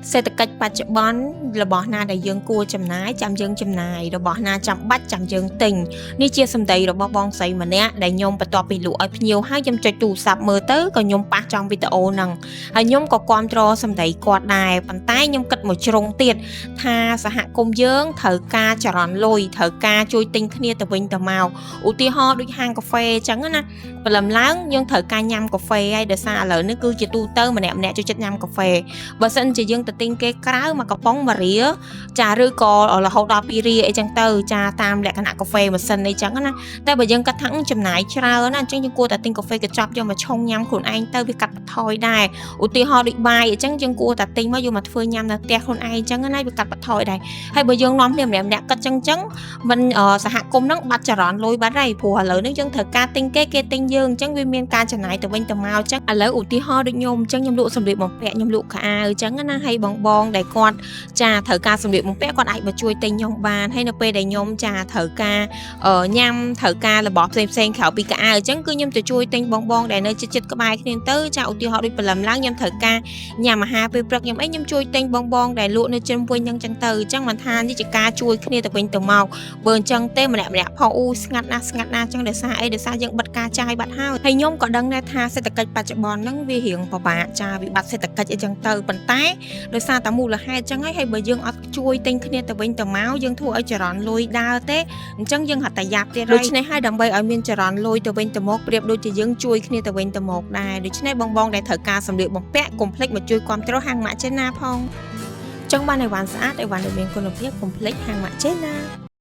សេដ្ឋកិច្ចបច្ចុប្បន្នរបស់ណាដែលយើងគួរចំណាយចាំយើងចំណាយរបស់ណាចាំបាច់ចាំយើងទិញនេះជាសម្ដីរបស់បងស្រីម្នាក់ដែលខ្ញុំបន្ទាប់ពីលក់ឲ្យភ្ញៀវហើយខ្ញុំចុចទូរស័ព្ទមើលទៅក៏ខ្ញុំប៉ះចំវីដេអូហ្នឹងហើយខ្ញុំក៏គាំទ្រសម្ដីគាត់ដែរប៉ុន្តែខ្ញុំគិតមួយជ្រុងទៀតថាសហគមន៍យើងត្រូវការចរន្តលុយត្រូវការជួយទិញគ្នាទៅវិញទៅមកឧទាហរណ៍ដូចហាងកាហ្វេអញ្ចឹងណាព្រលឹមឡើងយើងត្រូវការញ៉ាំកាហ្វេហើយដោយសារឥឡូវនេះគឺជាទូទៅម្នាក់ៗចូលចិត្តញ៉ាំកាហ្វេ បើសិនជាយើងទៅទិញគេក្រៅមកកំប៉ុង1រៀលចាឬក៏រហូតដល់2រៀលអីចឹងទៅចាតាមលក្ខណៈកាហ្វេម៉ាស៊ីនអីចឹងណាតែបើយើងគិតថាចំណាយច្រើនណាអញ្ចឹងយើងគួរតែទិញកាហ្វេកញ្ចប់យកមកឆុងញ៉ាំខ្លួនឯងទៅវាកាត់បន្ថយដែរឧទាហរណ៍ដូចបាយអញ្ចឹងយើងគួរតែទិញមកយកមកធ្វើញ៉ាំនៅផ្ទះខ្លួនឯងអញ្ចឹងណាវាកាត់បន្ថយដែរហើយបើយើងនាំគ្នាម្នាក់ម្នាក់គិតចឹងចឹងមិនសហគមន៍ហ្នឹងបាត់ចរន្តលុយបាត់ហើយព្រោះឥឡូវនេះយើងត្រូវការទិញគេគេទិញយើងអញ្ចឹងវាមានការចំណាយទៅវិញទៅមកអញ្ចឹងឥឡូវឧទាហរណ៍ដូចខ្ញុំអញ្ចឹងខ្ញុំលក់សម្លៀកបំពាក់ខ្ញុំលក់ខោអាវអញ្ចឹងណាហើយបងបងដែលគាត់ចាត្រូវការសម្លៀកបំពាក់គាត់អាចមកជួយទិញខ្ញុំបានហើយនៅពេលដែលខ្ញុំចាត្រូវការញ៉ាំត្រូវការរបស់ផ្សេងផ្សេងក្រៅពីខោអាវអញ្ចឹងគឺខ្ញុំទៅជួយទិញបងបងដែលនៅជិតជិតក្បែរគ្នាទៅចាឧទាហរណ៍ដូចព្រលឹមឡើងខ្ញុំត្រូវការញ៉ាំអាហារពេលព្រឹកខ្ញុំអីខ្ញុំជួយទិញបងបងដែលលក់នៅជុំវិញហ្នឹងអញ្ចឹងទៅអញ្ចឹងមិនថានេះជាការជួយគ្នាទៅវិញទៅមកបើអញ្ចឹងទេម្នាក់ម្នាក់ផងអូស្ងាត់ណាស់ស្ងាត់ណាស់អញ្ចឹងដោយសារអីដោយសារយើងបិទការចាយបាត់ហើយហើយខ្ញុំក៏ដឹងដែរថាសេដ្ឋកិច្ចបច្ចុប្បន្នហ្នឹងវារៀងពិបាកចាវិបត្តិសេដ្ឋកិច្ចអីចឹងទៅប៉ុន្តែដោយសារតែមូលហេតុអញ្ចឹងហើយហើយបើយើងអត់ជួយទិញគ្នាទៅវិញទៅមកយើងធ្វើឲ្យចរន្តលុយដើរទេអញ្ចឹងយើងហត់តែយ៉ាប់ទៀតហើយដូច្នេះហើយដើម្បីឲ្យមានចរន្តលុយទៅវិញទៅមកប្រៀបដូចជាយើងជួយគ្នាទៅវិញទៅមកដែរដូច្នេះបងបងដែលត្រូវការសម្លៀកបំពាក់កុំភ្លេចមកជួយគាំទ្រហាងម៉ាក់ចេណាផងចង់បានអីវ៉ាន់ស្អាតអីវ៉ាន់ដែលមានគុណភាពកុំភ្លេចហាងម៉ាក់ចេណា។